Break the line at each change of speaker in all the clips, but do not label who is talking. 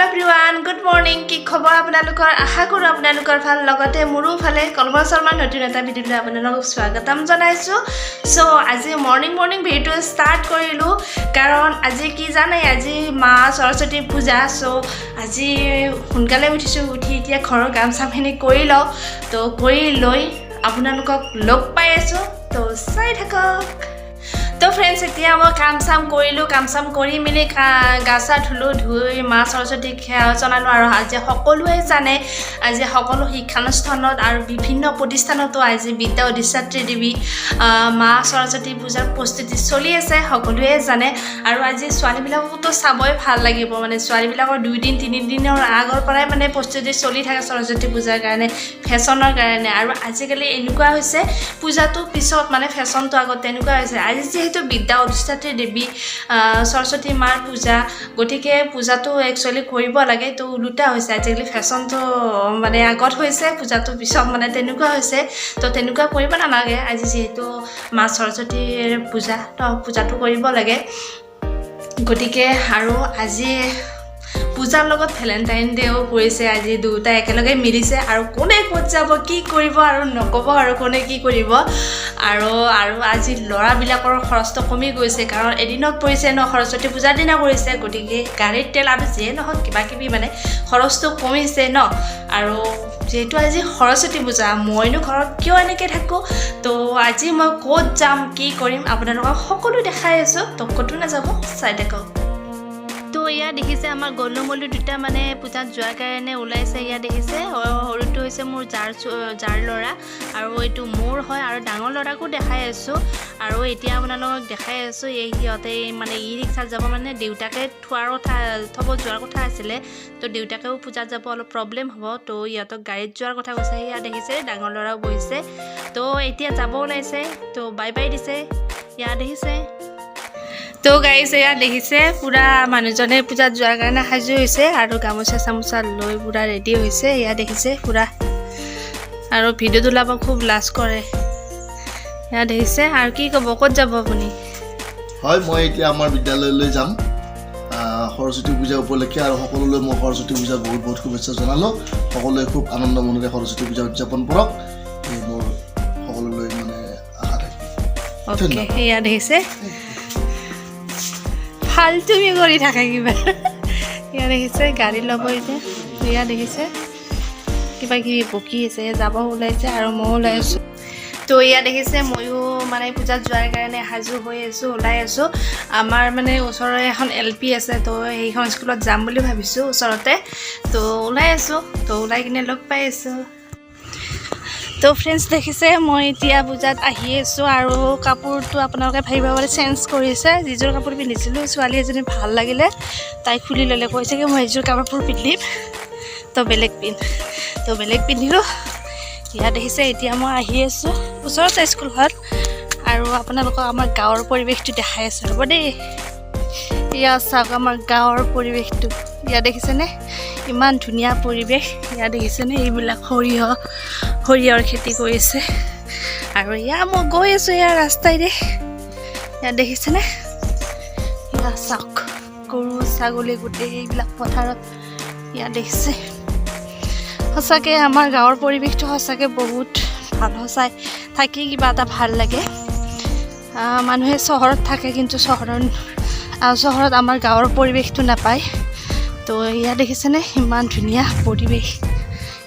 Hello' everyone, good morning. কি খবৰ আপোনালোকৰ? আশা কৰোঁ আপোনালোকৰ ভাল, লগতে মোৰো ভালে। কল্পনা শৰ্মাৰ নতুন এটা ভিডিঅ'লৈ আপোনালোকক স্বাগতম জনাইছোঁ। চ' আজি মৰ্ণিং মৰ্ণিং ভিডিঅ'টো ষ্টাৰ্ট কৰিলোঁ, কাৰণ আজি কি জানে, আজি মা সৰস্বতী পূজা। চ' আজি সোনকালে উঠিছোঁ, উঠি এতিয়া ঘৰৰ কাম চামখিনি কৰি লওঁ। তো কৰি লৈ আপোনালোকক লগ পাই আছোঁ, তো চাই থাকক। তো ফ্ৰেণ্ডছ, এতিয়া মই কাম চাম কৰিলোঁ। কাম চাম কৰি মেলি গা চা ধুলোঁ, ধুই মা সৰস্বতীক সেৱা জনালোঁ। আৰু আজি সকলোৱে জানে, আজি সকলো শিক্ষানুষ্ঠানত আৰু বিভিন্ন প্ৰতিষ্ঠানতো আজি বিদ্যা অধিষ্ঠাত্ৰী দেৱী মা সৰস্বতী পূজাৰ প্ৰস্তুতি চলি আছে, সকলোৱে জানে। আৰু আজি ছোৱালীবিলাককতো চাবই ভাল লাগিব, মানে ছোৱালীবিলাকৰ 2 দিন 3 দিনৰ আগৰ পৰাই মানে প্ৰস্তুতি চলি থাকে সৰস্বতী পূজাৰ কাৰণে, ফেশ্বনৰ কাৰণে। আৰু আজিকালি এনেকুৱা হৈছে, পূজাটো পিছত, মানে ফেশ্বনটো আগত, তেনেকুৱা হৈছে। আজি যিহেতু বিদ্যা অধিষ্ঠাত্ৰী দেৱী সৰস্বতী মাৰ পূজা, গতিকে পূজাটো একচুৱেলি কৰিব লাগে। তো ওলোটা হৈছে, আজিকালি ফেশ্বনটো মানে আগত হৈছে, পূজাটো পিছত, মানে তেনেকুৱা হৈছে। তো তেনেকুৱা কৰিব নালাগে। আজি যিহেতু মা সৰস্বতীৰ পূজা, তো পূজাটো কৰিব লাগে। গতিকে আৰু আজি পূজাৰ লগত ভেলেণ্টাইন ডেও পৰিছে, আজি দুয়োটা একেলগে মিলিছে। আৰু কোনে ক'ত যাব, কি কৰিব আৰু নক'ব আৰু কোনে কি কৰিব। আৰু আৰু আজি ল'ৰাবিলাকৰ খৰচটো কমি গৈছে, কাৰণ এদিনত পৰিছে ন, সৰস্বতী পূজাৰ দিনা পৰিছে। গতিকে গাড়ীত তেল আৰু যিয়ে নহওক কিবা কিবি মানে খৰচটো কমিছে ন। আৰু যিহেতু আজি সৰস্বতী পূজা, মইনো ঘৰত কিয় এনেকৈ থাকোঁ? তো আজি মই ক'ত যাম, কি কৰিম, আপোনালোকক সকলো দেখাই আছোঁ। তো ক'তো নাযাব, চাই থাকক। তো ইয়াত দেখিছে, আমাৰ গলু মলু দুটা মানে পূজাত যোৱাৰ কাৰণে ওলাইছে। ইয়াত দেখিছে, সৰুটো হৈছে মোৰ জাৰ ল'ৰা আৰু এইটো মোৰ হয়। আৰু ডাঙৰ ল'ৰাকো দেখাই আছোঁ। আৰু এতিয়া আপোনালোকক দেখাই আছোঁ, এই সিহঁতে মানে ই ৰিক্সাত যাব, মানে দেউতাকে থোৱাৰ কথা, থ'ব যোৱাৰ কথা আছিলে। তো দেউতাকেও পূজাত যাব, অলপ প্ৰব্লেম হ'ব, তো ইহঁতক গাড়ীত যোৱাৰ কথা কৈছে। ইয়াত দেখিছে, ডাঙৰ ল'ৰাও বহিছে। তো এতিয়া যাব ওলাইছে, তো বাই বাই দিছে। ইয়াত দেখিছে। তো গাইজ, এয়া দেখিছে, পূৰা মানুহজনে পূজাত যোৱাৰ কাৰণে সাজু হৈছে আৰু গামোচা চামোচা লৈ পূৰা ৰেডি হৈছে। এয়া দেখিছে পূৰা, আৰু ভিডিঅ' তোলাব খুব লাজ কৰে। এয়া দেখিছে। আৰু কি ক'ব, ক'ত যাব আপুনি?
হয়, মই এতিয়া আমাৰ বিদ্যালয়লৈ যাম সৰস্বতী পূজা উপলক্ষে। আৰু সকলোলৈ মই সৰস্বতী পূজাৰ বহুত বহুত শুভেচ্ছা জনালোঁ। সকলোৱে খুব আনন্দ মনেৰে সৰস্বতী পূজা উদযাপন কৰক, এই মোৰ সকলোলৈ মানে আশা থাকিল।
অ'কে।
ধন্যবাদ।
এয়া দেখিছে, ফাল্টুমি কৰি থাকে কিবা। এয়া দেখিছে, গাড়ী ল'ব এতিয়া। এয়া দেখিছে, কিবা কিবি বকি আছে। যাব ওলাইছে আৰু ময়ো ওলাই আছোঁ। তো এয়া দেখিছে, ময়ো মানে পূজাত যোৱাৰ কাৰণে সাজু হৈ আছোঁ, ওলাই আছোঁ। আমাৰ মানে ওচৰৰে এখন এল পি আছে, তো সেইখন স্কুলত যাম বুলি ভাবিছোঁ ওচৰতে। তো ওলাই আছোঁ, তো ওলাই কিনে লগ পাই আছোঁ। তো ফ্ৰেণ্ডছ, দেখিছে, মই এতিয়া পূজাত আহি আছোঁ। আৰু কাপোৰটো আপোনালোকে ভাবিব পাৰে চেঞ্জ কৰিছে। যিযোৰ কাপোৰ পিন্ধিছিলোঁ, ছোৱালী এজনী ভাল লাগিলে, তাই খুলি ল'লে, কৈছে কি মই এইযোৰ কাপোৰ পিন্ধিম, তো বেলেগ পিন্ধ, তো বেলেগ পিন্ধিলোঁ। ইয়াত দেখিছে, এতিয়া মই আহি আছোঁ ওচৰতে স্কুলখন। আৰু আপোনালোকক আমাৰ গাঁৱৰ পৰিৱেশটো দেখাই আছোঁ, ৰ'ব দেই। ইয়াত চাওক, আমাৰ গাঁৱৰ পৰিৱেশটো। ইয়াত দেখিছেনে, ইমান ধুনীয়া পৰিৱেশ। ইয়াত দেখিছেনে, এইবিলাক সৰিয়হ, সৰিয়হৰ খেতি কৰিছে। আৰু ইয়াত মই গৈ আছোঁ ইয়াৰ ৰাস্তাইৰে। ইয়াত দেখিছেনে, ইয়াত চাওক, গৰু ছাগলী গোটেই এইবিলাক পথাৰত। ইয়াত দেখিছে, সঁচাকৈ আমাৰ গাঁৱৰ পৰিৱেশটো সঁচাকৈ বহুত ভাল। সঁচাই থাকি কিবা এটা ভাল লাগে। মানুহে চহৰত থাকে, কিন্তু চহৰত আমাৰ গাঁৱৰ পৰিৱেশটো নাপায়। তো ইয়াত দেখিছেনে, ইমান ধুনীয়া পৰিৱেশ।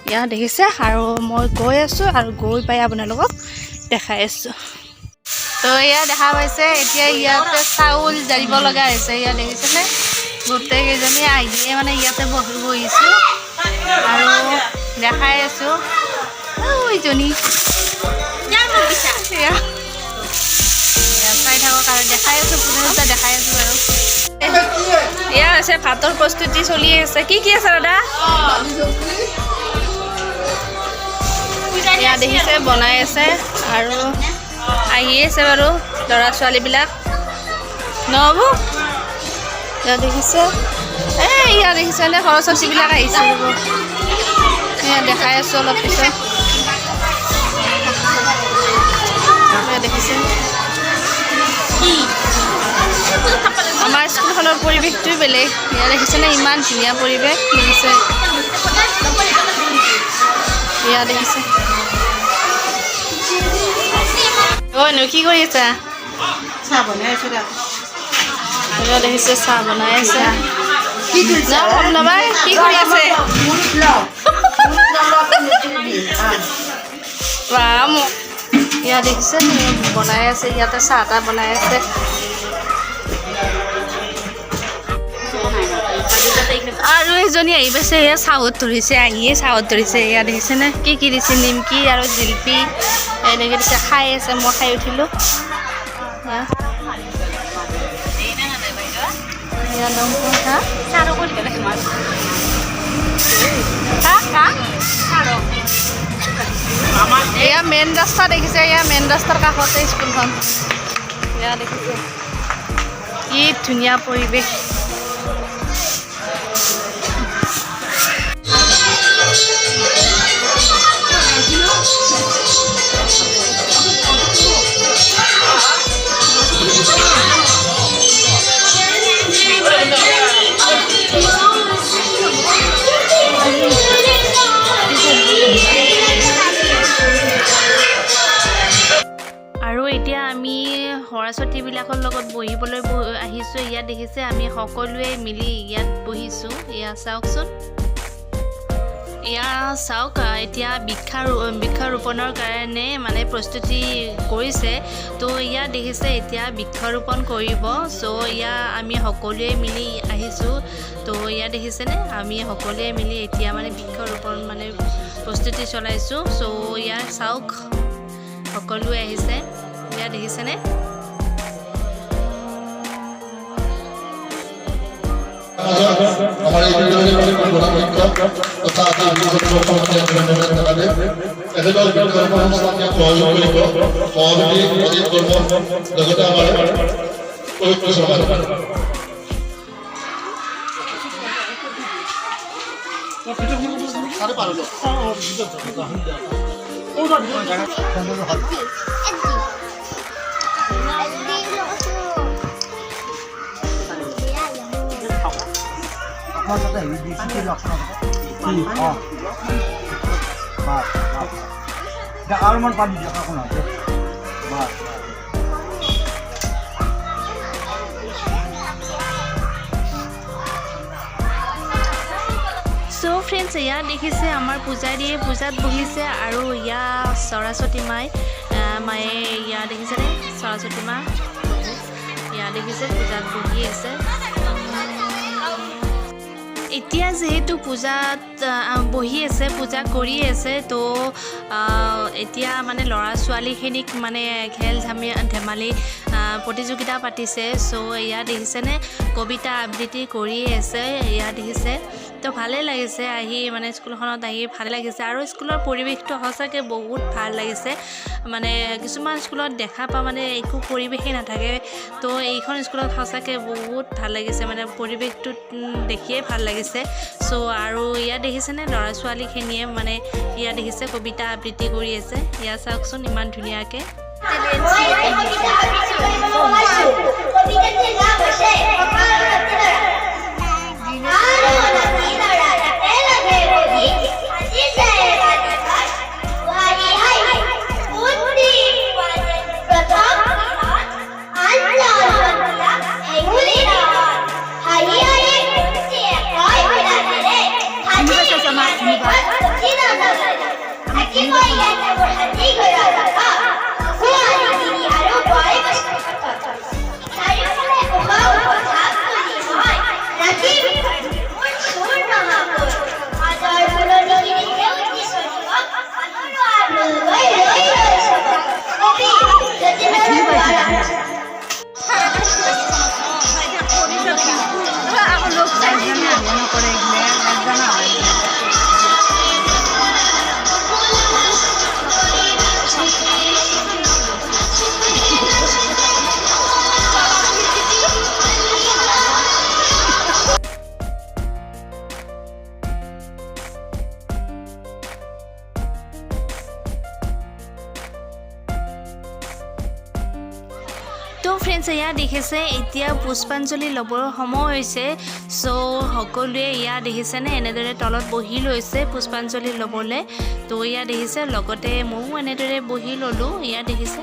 ইয়াত দেখিছে, আৰু মই গৈ আছোঁ আৰু গৈ পাই আপোনালোকক দেখাই আছোঁ। তো এয়া দেখা পাইছে, এতিয়া ইয়াতে চাউল জাৰিব লগা হৈছে। ইয়াত দেখিছেনে, গোটেই কেইজনী আহিয়ে মানে ইয়াতে বহিছোঁ আৰু দেখাই আছোঁ। এইজনী এয়া। এয়া চাই থাকক আৰু দেখাই আছোঁ, পূজা চূজা দেখাই আছোঁ। বাৰু, এয়া হৈছে ভাতৰ প্ৰস্তুতি চলি আছে। কি কি আছে দাদা? এয়া দেখিছে, বনাই আছে আৰু আহি আছে বাৰু ল'ৰা ছোৱালীবিলাক নহ'ব। এয়া দেখিছে, এই এয়া দেখিছেনে, সৰস্বতীবিলাক আহিছে, ৰ'ব, এয়া দেখাই আছোঁ অলপ পিছত। এয়া দেখিছে। আমাৰ স্কুলখনৰ পৰিৱেশটোৱে বেলেগ। ইয়াত দেখিছেনে ইমান ধুনীয়া পৰিৱেশ দেখিছে? ইয়াত দেখিছে। অ' কি কৰি আছা?
চাহ বনাই আছো দে।
এয়া দেখিছে, চাহ বনাই আছে। যাওঁ ভাবনাবাই, কি কৰি আছে? বা মোক ইয়াত দেখিছে, বনাই আছে, ইয়াতে চাহ তাহ বনাই আছে। আৰু এজনী আহি পাইছে, এয়া চাহত ধৰিছে, আহিয়ে চাহত ধৰিছে। এয়া দেখিছেনে কি কি দিছে? নিমকি আৰু জিলপি এনেকৈ দিছে, খাই আছে। মই খাই উঠিলোঁ। এয়া মেইন ৰাস্তা দেখিছে, এয়া মেইন ৰাস্তাৰ কাষতে স্কুলখন। এয়া দেখিছে কি ধুনীয়া পৰিৱেশ। আৰু এতিয়া আমি সৰস্বতীবিলাকৰ লগত বহিবলৈ আহিছোঁ। ইয়াত দেখিছে আমি সকলোৱে মিলি ইয়াত বহিছোঁ। এয়া চাওকচোন, এয়া চাওক। এতিয়া বৃক্ষৰোপণৰ কাৰণে মানে প্ৰস্তুতি কৰিছে। তো ইয়াত দেখিছে এতিয়া বৃক্ষৰোপণ কৰিব। চ' ইয়াত আমি সকলোৱে মিলি আহিছোঁ। তো ইয়াত দেখিছেনে আমি সকলোৱে মিলি এতিয়া মানে বৃক্ষৰোপণ মানে প্ৰস্তুতি চলাইছোঁ। চ' ইয়াত চাওক সকলোৱে আহিছে। ইয়াত দেখিছেনে?
আমাৰ এই বিদ্যালয়ৰ প্ৰধান শিক্ষক তথা তেখেতৰ বৃক্ষৰোপণ অনুষ্ঠানক সহযোগ কৰিব সভাপতি অজিত বৰ্মন, লগতে আমাৰ পবিত্ৰ শৰ্মা।
আৰু পানী দিয়ক আপোনাৰ।
চ' ফ্ৰেণ্ডছ, এয়া দেখিছে আমাৰ পূজাৰীয়ে পূজাত বহিছে। আৰু ইয়া সৰস্বতী মায়ে ইয়া দেখিছেনে সৰস্বতী মা ইয়া দেখিছে পূজাত বহি আছে। এতিয়া যিহেতু পূজাত বহি আছে, পূজা কৰি আছে, তো এতিয়া মানে ল'ৰা ছোৱালীখিনিক মানে খেল ধেমালি প্ৰতিযোগিতা পাতিছে। চ' এয়া দেখিছেনে কবিতা আবৃত্তি কৰিয়ে আছে। এয়া দেখিছে, তো ভালেই লাগিছে আহি, মানে স্কুলখনত আহি ভালে লাগিছে। আৰু স্কুলৰ পৰিৱেশটো সঁচাকৈ বহুত ভাল লাগিছে। মানে কিছুমান স্কুলত দেখা পাওঁ মানে একো পৰিৱেশেই নাথাকে, তো এইখন স্কুলত সঁচাকৈ বহুত ভাল লাগিছে, মানে পৰিৱেশটোত দেখিয়ে ভাল লাগিছে। চ' আৰু ইয়াত দেখিছেনে ল'ৰা ছোৱালীখিনিয়ে মানে ইয়াত দেখিছে কবিতা আবৃত্তি কৰি আছে। ইয়াত চাওকচোন ইমান ধুনীয়াকৈ। ফ্ৰেণ্ডছ, এয়া দেখিছে, এতিয়া পুষ্পাঞ্জলি ল'বৰ সময় হৈছে। চ' সকলোৱে এয়া দেখিছেনে, এনেদৰে তলত বহি লৈছে পুষ্পাঞ্জলি ল'বলৈ। তো এয়া দেখিছে, লগতে ময়ো এনেদৰে বহি ল'লোঁ। এয়া দেখিছে,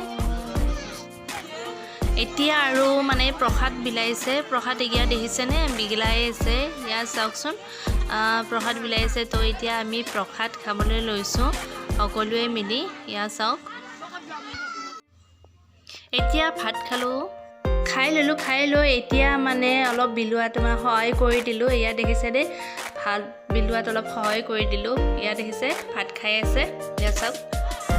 এতিয়া আৰু মানে প্ৰসাদ বিলাইছে। প্ৰসাদ এয়া দেখিছেনে, বিলাই আছে। ইয়াত চাওকচোন, প্ৰসাদ বিলাইছে। তো এতিয়া আমি প্ৰসাদ খাবলৈ লৈছোঁ সকলোৱে মিলি। এয়া চাওক, এতিয়া ভাত খালোঁ, খাই ল'লোঁ। খাই লৈ এতিয়া মানে অলপ বিলোৱাত তোমাৰ সহায় কৰি দিলোঁ। এয়া দেখিছে দেই, ভাত বিলোৱাত অলপ সহায় কৰি দিলোঁ। এয়া দেখিছে, ভাত খাই আছে, এয়া চাওক।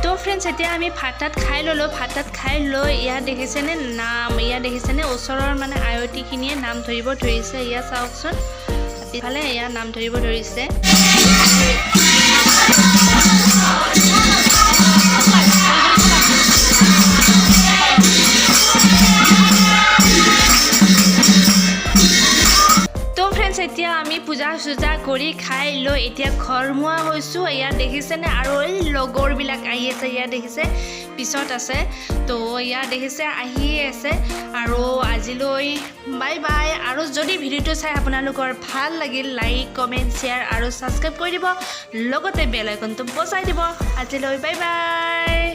তো ফ্ৰেণ্ডছ, এতিয়া আমি ভাত তাত খাই ল'লোঁ। ভাত তাত খাই লৈ ইয়াত দেখিছেনে নাম, ইয়াত দেখিছেনে ওচৰৰ মানে আয়তীখিনিয়ে নাম ধৰিব ধৰিছে। এয়া চাওকচোন, ইফালে এয়া নাম ধৰিব ধৰিছে। তো ফ্ৰেণ্ডছ, এতিয়া আমি পূজা চূজা কৰি খাই লৈ এতিয়া ঘৰমুৱা হৈছোঁ। ইয়াত দেখিছেনে, আৰু এই লগৰবিলাক আহি আছে। ইয়াত দেখিছে, পিছত আছে। তো ইয়াত দেখিছে, আহিয়ে আছে। আৰু আজিলৈ বাই বাই। আৰু যদি ভিডিঅ'টো চাই আপোনালোকৰ ভাল লাগিল, লাইক, কমেণ্ট, শ্বেয়াৰ আৰু ছাবস্ক্ৰাইব কৰি দিব, লগতে বেল আইকনটো বজাই দিব। আজিলৈ বাই বাই।